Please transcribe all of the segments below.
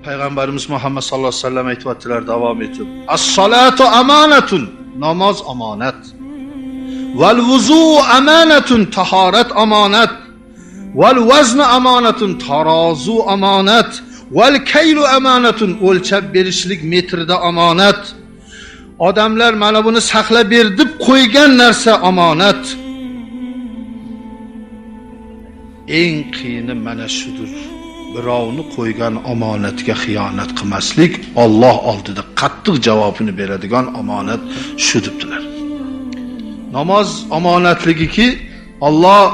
Payg'ambarimiz Muhammad sallallohu alayhi vasallam aytyaptilar davom etib. As-salatu amanatun, namoz omonat. Val vuzu amanatun, tahorat omonat. Val vaznu amanatun, tarozu omonat. Val kaylu amanatun, o'lchab berishlik metrda omonat. Odamlar mana buni saqlab ber deb qo'ygan narsa omonat. Eng qiyini mana shudur. Birovni qo'ygan omonatga xiyonat qilmaslik Alloh oldida qattiq javobini beradigan omonat shu debdilar. Namoz omonatligiki Alloh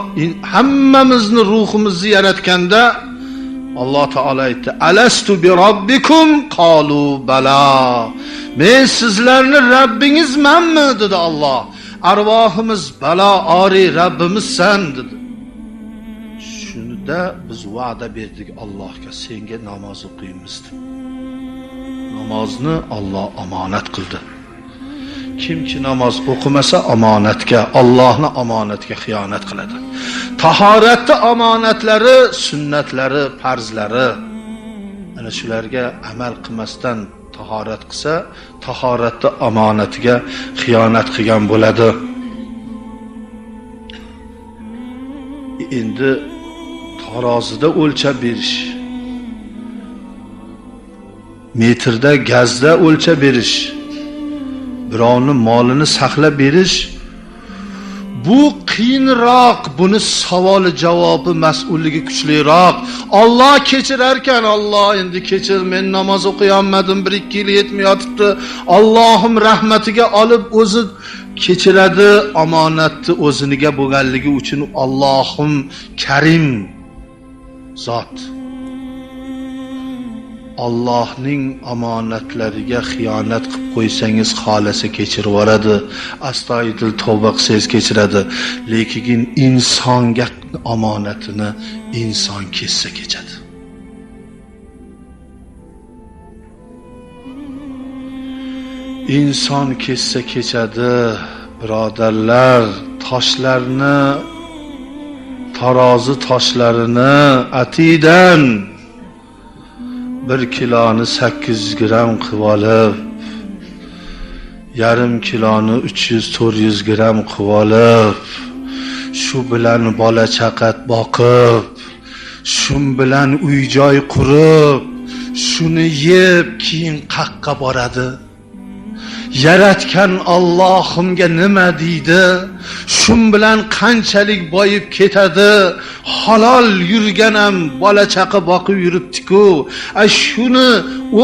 hammamizni ruhimizni yaratganda Alloh taolo aytdi: "Alastu bi robbikum?" Qalu bala. Men sizlarni Rabbingizmanmi dedi Alloh. Arvohimiz balo ori Rabbimizsan dedi. Shunda biz va'da berdik Allohga, senga namoz o'qiymiz deb. Namozni Alloh omonat qildi. Kimki namoz o'qimasa omonatga, Allohni omonatga xiyonat qiladi. Tahoratni omonatlari, sunnatlari, farzlari. Ana shularga amal qilmasdan tahorat qilsa, tahoratni omonatiga xiyonat qilgan bo'ladi. Endi tarozida o'lchab berish, metrda, gazda o'lchab berish, birovning molini saqlab berish bu qiyinroq, buni savoli javobi mas'ulligi kuchliroq. Alloh kechirarkan, Alloh endi kechir, men namoz o'qiyolmadim, 1-2 yil yetmayotibdi. Allohim rahmatiga olib o'zi kechiradi, omonatni o'ziniga bo'lganligi uchun Allohim Karim zot. Allohning omonatlariga xiyonat qilib qo'ysangiz, xolasa kechirib yuboradi. Astoydil tavba qilsangiz kechiradi. Lekin insonga omonatini inson kessa kechadi. Inson kessa kechadi, birodarlar, toshlarni, tarozi toshlarini atidan 1 kiloni 800 gram qilib olib, yarim kiloni 300-400 gram qilib olib, shu bilan bola chaqa boqib, shu bilan uy joy qurib, shuni yeb keyin qaqqa boradi. Yaratgan Allohimga nima deydi? Shun bilan qanchalik boyib ketadi? Halol yurgan ham bola chaqa boqib yuribdi-ku. A shuni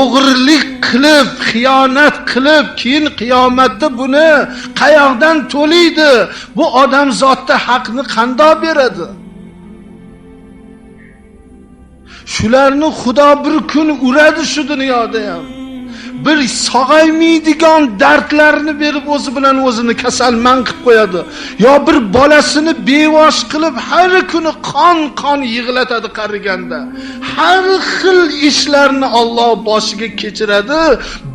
o'g'irlik qilib, xiyonat qilib, keyin qiyomatda buni qayoqdan to'laydi? Bu odam zotda haqni qandoq beradi? Shularni Xudo bir kun uradi shu dunyoda ham. Bir sog'aymaydigan dardlarni berib o'zi bilan o'zini kasalman qilib qo'yadi. Yo bir bolasini bevosh qilib har kuni qon-qon yig'latadi qariganda. Har xil ishlarni Alloh boshiga kechiradi.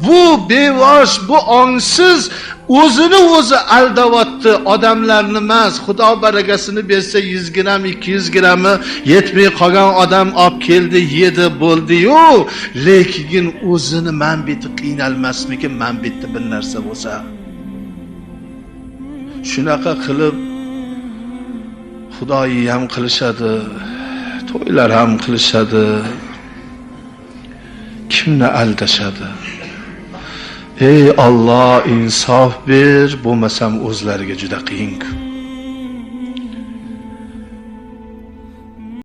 Bu bevosh, bu ongsiz o'zini o'zi aldavatdi, odamlarni emas. Xudo barakasini bersa 100 gram, 200 grammi yetmay qolgan odam olib keldi, yedi, bo'ldi-yu, lekin o'zini man beti qiynalmasmikin, man betda bir narsa bo'lsa. Shunaqa qilib Xudoyi ham qilishadi, to'ylar ham qilishadi. Kimni aldashadi? Ey Alloh, insof ber, bo'lmasam o'zlariga juda qiyin-ku.